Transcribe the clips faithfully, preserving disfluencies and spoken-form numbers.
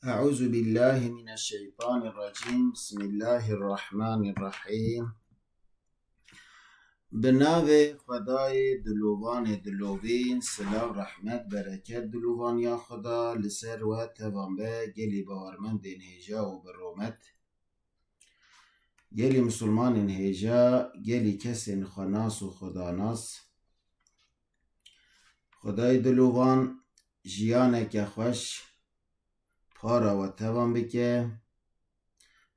أعوذ بالله من الشيطان الرجيم. بسم الله الرحمن الرحيم. Bi navê Xwedayê dilovanê dilovîn, silav, rehmet, bereket, dilovaniya Xweda li ser we tevan be, gelî bawermendên hêja û bi rûmet, gelî misilmanên hêja, gelî kesên xwenas û xwedanas. Xwedayê dilovan jiyaneke xweş para we tevan bike.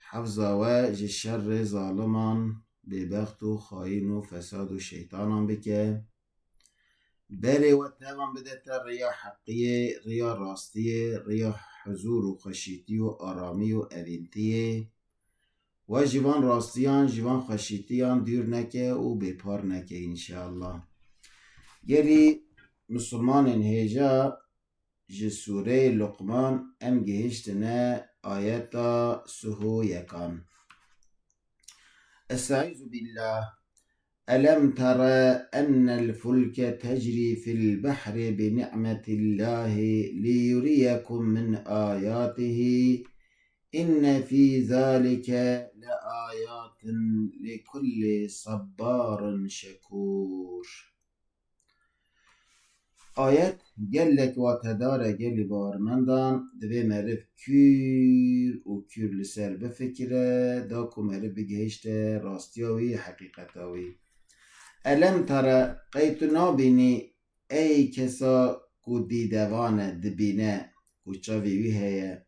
Hefza we ji şerê zaliman, bêbext û xayîn û fesad û şeytanan bike. Berê we tevan bidete riya heqiyê, riya rastiyê, riya huzûr û xweşîtî û aramî û evîntiyê. We ji van rastiyan, ji van xweşîtiyan dûr neke û bêpar neke înşeallah. Gelî misilmanên hêja, ji sûreyê Luqman em gihiştine ayeta sih û yekan. Estaizu billah. ألم تر أن الفلك تجري في البحر بنعمة الله ليريكم من آياته إن في ذلك لآيات لكل صبار شكور. Ayet gelek watedar e gelî bawermendan, divê meriv kûr û kûr li ser bifikire, da ku meriv bigihişte rastiya wî, heqîqeta wî. Elem tara, qey tu nabînî ey kesa ku dîdevan e, dibîne, ku çavê wî heye.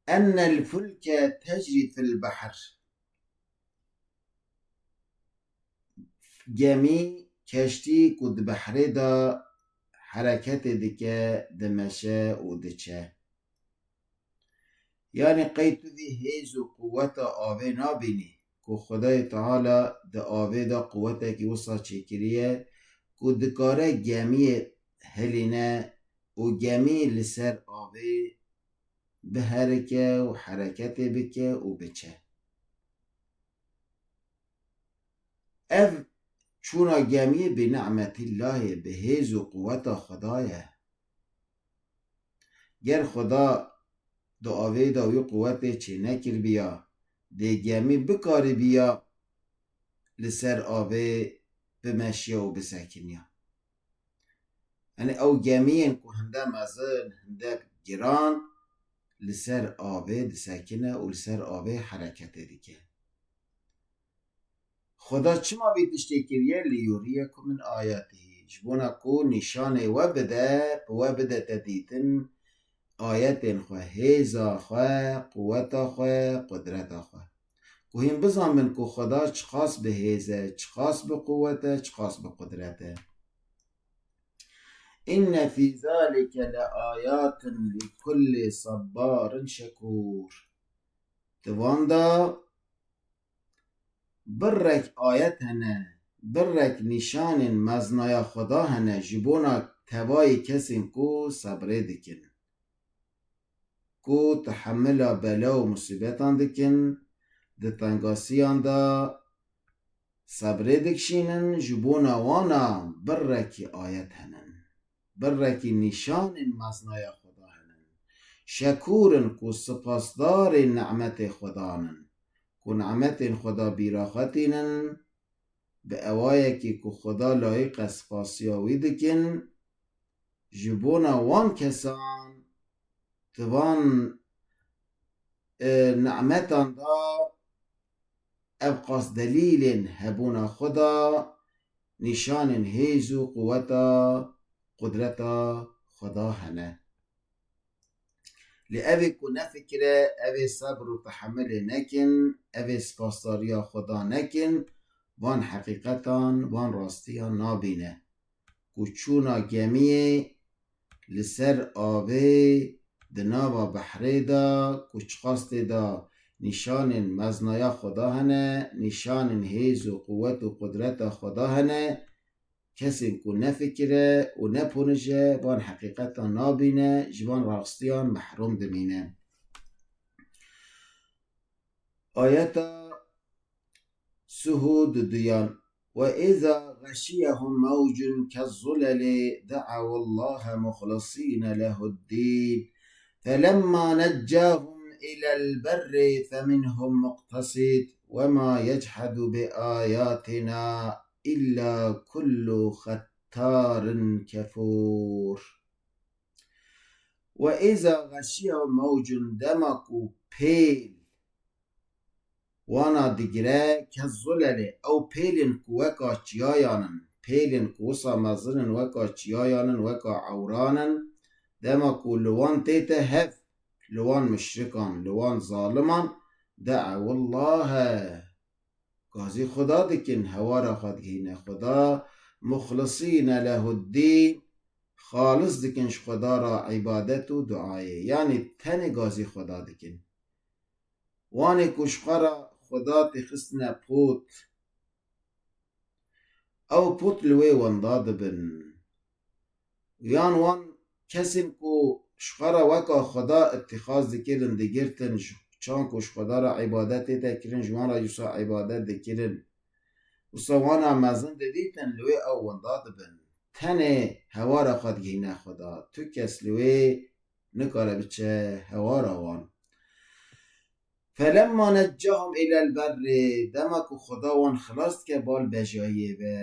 Ennel fulke tecrî fil behr. Gemî, keştî ku di behrê de hereketê dike, dimeşe û diçe. Yanî qey tu vî hêz û quweta avê nabînî ku Xwedayê Teala di avê de quwetekî wisa çêkiriye ku dikare gemiyê hilîne û gemî li ser avê biherike û hereketê bike û biçe. Ev çûna gemiyê bi ni'metillahê, bi hêz û quweta Xweda ye. Ger Xweda di avê de wî quwetê çênekiribiya, dê gemî bikaribiya li ser avê bimeşiya û bisekiniya. Yanî ew gemiyên ku hinde mezin, hinde giran li ser avê disekine û li ser avê hereketê dike. Xweda çima vî tiştê kiriye? Li yuriyekum min ayatihi. Ji bona ku nîşanê we bide, bi we bide te dîtin, ayetên xwe, hêza xwe, quweta xwe, qudreta xwe. Ku hîn bizanbin ku Xweda çiqas bi hêz e, çiqas bi quwet e, çiqas bi qudret e. Inne fî zalike le ayatin li kulli sabbarin şekûr. Di van de birrek ayet hene, birrek nîşanên meznaya Xweda hene ji bona tevayê kesên ku sebrê dikin, ku tehemila bela û musîbetan dikin, di tengasiyan de sebrê dikişînin, ji bona wana birrekî ayet henin. Birrekî nîşanên meznaya Xweda henin. Şekûr in ku sipasdarê ni'metê Xwedan in, ku ni'metên Xweda bîra xwe tînin, bi ewayekî ku Xweda layîqe spasiya wî dikin, ji bona wan kesan di van, e, ni'metan de ev qas delîlên hebûna Xweda, nîşanên hêz û quweta, qudreta Xweda hene. Lê evê ku nefikire, evê sebr û tehemilê nekin, evê spasdariya Xweda nekin, van heqîqetan, van rastiyan nabîne. Ku çûna gemiyê li ser avê di nava behrê de, ku çiqas tê de nîşanên meznaya Xweda hene, nîşanên hêz û quwet û qudreta Xweda hene, kesên ku nefikire û neponije, van heqîqetan nabîne, ji van rastiyan mehrûm dimîne. Ayeta sih û duduyan. وإذا غشيهم موج كالظلل دعوا الله مخلصين له الدين فلما نجاهم إلى البر فمنهم مقتصد وما يجحد بآياتنا إلا كل ختار كفور. وإذا غشيهم موج، dema ku pêl wana digire, كالظلل، ew pêlên ku weka çiyayan in, pêlên ku wisa mezin in, weka çiyayan in, weka ewran in, dema ku li wan tête hev, li wan muşrikan, li wan zaliman, دعوا الله، gazî Xuda dikin, hewara xwe digihîne Xuda, مخلصين له الدين، xalis dikin ji Xuda re îbadet û duayê. Yanî tenê gazî Xuda dikin. Wanê ku ji xwe re Xuda têxistine pot, ew pot li wê wenda dibin. Yan wan kesên ku ji xwe re weka Xuda îtîxaz dikirin, digirtin, ji çan ku ji Xuda re îbadetê te kirin, ji wan re wisa îbadet dikirin. Wisa wana mezin didîtin, li wê ew winda dibin. Tenê hewara xwe digihîne Xuda. Tu kes li wê nikare biçe hewara wan. فلما نجاهم إلى البر، dema ku Xuda wan xilas dike bal bejayiyê ve.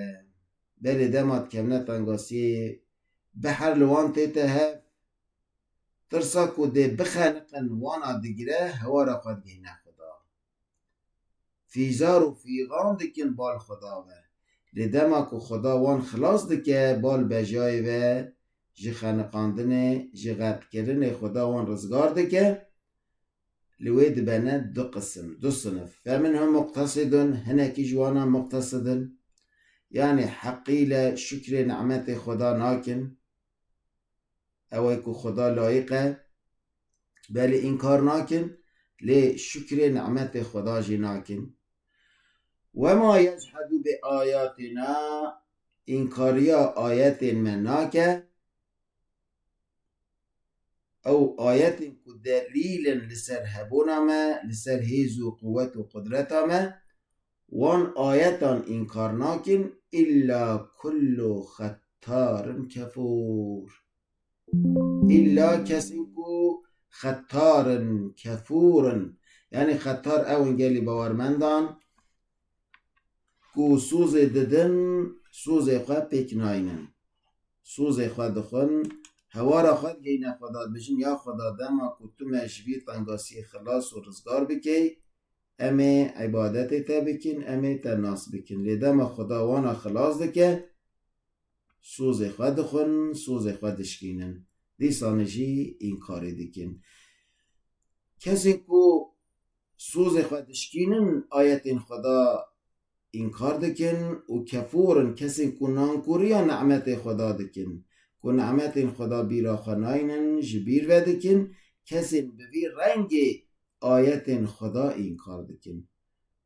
Belê dema dikevne tengasiyê, behr li wan tête hev, tirsa ku dê bixeniqin wana digire, hewara xwe digihîne Xuda. Fîzar û fîxan dikin bal Xuda ve. Lê dema ku Xuda wan xilas dike bal bejayê ve, ji xeniqandinê, ji xerqkirinê Xuda wan rizgar dike, li wê dibene du qisim, du sinif. فمنهم مقتصد، hinekî ji wana muqtesid in, yanî heqîle şukrê nimetê Xuda nakin. Ew ê ku Xuda layiq e, belê înkar nakin, lê şukrê nimetê Xuda jî nakin. وما يجحد بآياتنا، înkariya ayetên me nake. Ew ayetên ku delîl in li ser hebûna me, li ser hêz û quwet û qudreta me, wan ayetan înkar nakin, إلا كل ختار كفور. Îlla kesên ku xetar in, kefûr in. Yanî xetar ew in gelî bawermendan ku sozê didin, sozê xwe pêk naynin. Sozê xwe dixwin, hewara xwe digihîne Xweda, dibêjin, ya Xweda, dema ku tu me ji vî tengasiyê xilas û rizgar bikey, em ê îbadetê te bikin, em ê te nas bikin. Lê dema Xweda wana xilas dike, sozê xwe dixwin, sozê xwe dişkînin. Dîsanê jî înkarê dikin. Kesên ku sozê xwe dişkînin, ayetên Xweda înkar dikin û kefûr in, kesên ku nankoriya nimetê Xweda dikin, ku nimetên Xweda bîra xwe naynin, ji bîr ve dikin, kesên bi vî rengê ayetên Xweda înkar dikin.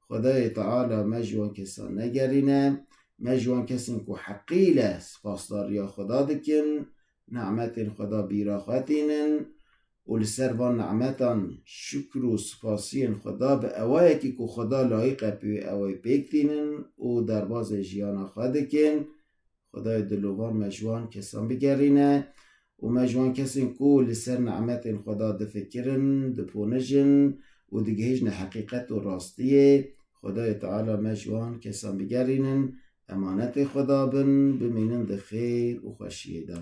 Xwedayê Teala me ji wan kesan negerîne, me ji wan kesên ku heqîle spasdariya Xweda dikin, nimetên Xweda bîra xwe tînin û li ser van nimetan şukr û spasiyên Xweda bi ewayekî ku Xweda layiq e pê wê ewayî pêk tînin û derbazê jiyana xwe dikin. Xwedayê dilovan me ji wan kesan bigerîne û me ji wan kesên ku li ser nimetên Xweda difikirin, diponijin û digihîjne heqîqet û rastiyê, Xwedayê Teala me ji wan kesan bigerînin, emanetê Xweda bin, bimînin di xêr û xweşiyê de.